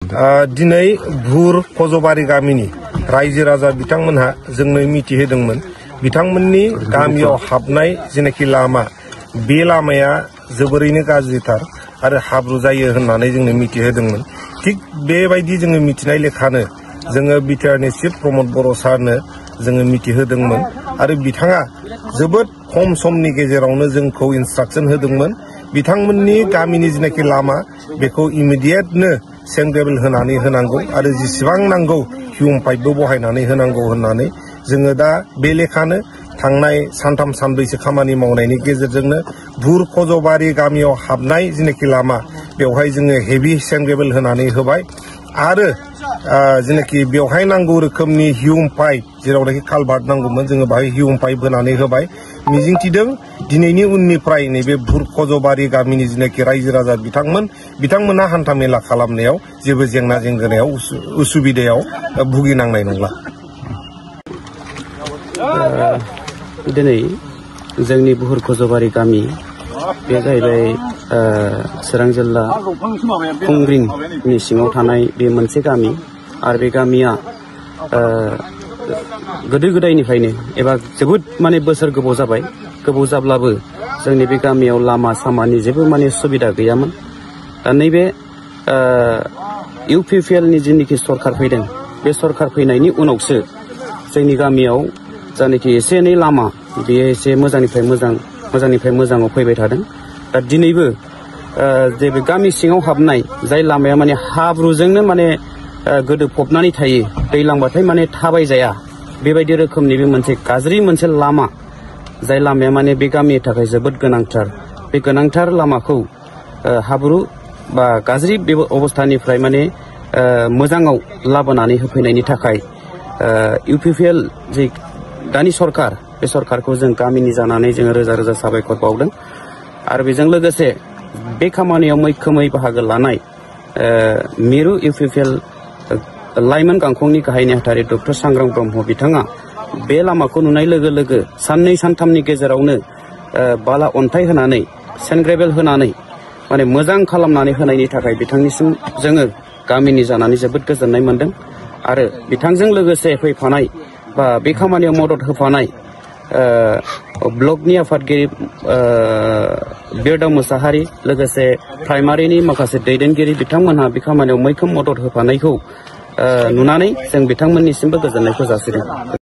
दिनै भुर खजबारि गामिनि रायजो राजा बिथांमोनहा जोंनो मिथिहोदोंमोन बिथांमोननि गामियाव हाबनाय जेनाखि लामा बे लामाया जोबोरैनो गाज्रिथार आरो हाब्रु जायो होननानै जोंनो मिथिहोदोंमोन। थिग बेबायदि जोङो मिथिनाय लेखानो जोङो बिटिआरनि चिफ प्रमद बर' सारनो जोङो मिथिहोदोंमोन आरो बिथाङा जोबोद खम समनि गेजेरावनो जोंखौ इन्सट्राक्सन होदोंमोन बिथांमोननि गामिनि जेनाखि लामा बेखौ इमिडियेटनो सेन्ड ग्रेभेल होनानै होनांगौ आरो जेसेबां नांगौ हिउम पाइपबो बहायनानै होनांगौ होननानै जोङो दा बे लेखानो थांनाय सानथाम सानब्रैसो खामानि मावनायनि गेजेरजोंनो भुर खजबारि गामियाव हाबनाय जेनाखि लामा बेवहाय जोङो हेभि सेन्ड ग्रेभेल होनानै होबाय आरो जेनाखि बेवहाय नांगौ रोखोमनि हिउम पाइप जेरावनाखि कालभार्ट नांगौमोन जोङो बाहाय हिउम पाइप होनानै होबाय। मिजिंथिदों दिनैनि उननिफ्राय नैबे भुर खजबारि गामिनि जेनाखि रायजो राजा बिथांमोना हान्थामेला खालामनायाव जेबो जेंना जेंगोनायाव उसुबिदायाव भुगिनांनाय नंला। दिनै जोंनि भुर खजबारि गामि बे जाहैबाय चिरां जिल्ला खुंग्रिंनि सिङाव थानाय बे मोनसे गामि आरो बे गामिया गोदो गोदायनिफ्रायनो एबा जोबोद माने बोसोर गोबाव जाबाय गोबाव जाब्लाबो जोंनि बे गामियाव लामा सामानि जेबो माने सुबिदा गैयामोन। दा नैबे UPPL नि जिनोखि सरकार फैदों बे सरकार फैनायनि उनावसो जोंनि गामियाव जानाखि एसे एनै लामा बेयो एसे मोजांनिफ्राय मोजाङाव फैबाय थादों। दा दिनैबो जे बे गामि सिङाव हाबनाय जाय लामाया माने हाब्रुजोंनो माने गोदोफबनानै थायो दैलांबाथाय माने थाबाय जाया बेबायदि रोखोमनि बे मोनसे गाज्रि मोनसे लामा जाय लामाया माने बे गामिनि थाखाय जोबोद गोनांथार। बे गोनांथार लामाखौ हाब्रु बा गाज्रि बे अबस्थानिफ्राय माने मोजाङाव लाबोनानै होफैनायनि थाखाय UPPL जे दानि सरकार बे सरकारखौ जों गामिनि जानानै जोङो रोजा रोजा साबायखर बावदों आरो बेजों लोगोसे बे खामानियाव मैखोमै बाहागो लानाय मिरु UPPL लाइमोन गांखंनि गाहाय नेहाथारि डक्टर सांग्रां ब्रह्म बिथाङा बे लामाखौ नुनाय लोगो लोगो साननै सानथामनि गेजेरावनो बाला अन्थाइ होनानै सेन्ड ग्रेभेल होनानै माने मोजां खालामनानै होनायनि थाखाय बिथांनिसिम जोङो गामिनि जानानै जोबोद गोजोननाय मोनदों आरो बिथांजों लोगोसे फैफानाय बा बे खामानियाव मदद होफानाय ब्लकनि आफादगिरि बिरदाव मुसाहारि लोगोसे प्राइमारिनि माखासे दैदेनगिरि बिथांमोनहा बे खामानियाव मैखोम मदद होफानायखौ नुनानै जों बिथांमोननिसिमबो गोजोननायखौ जासिदों।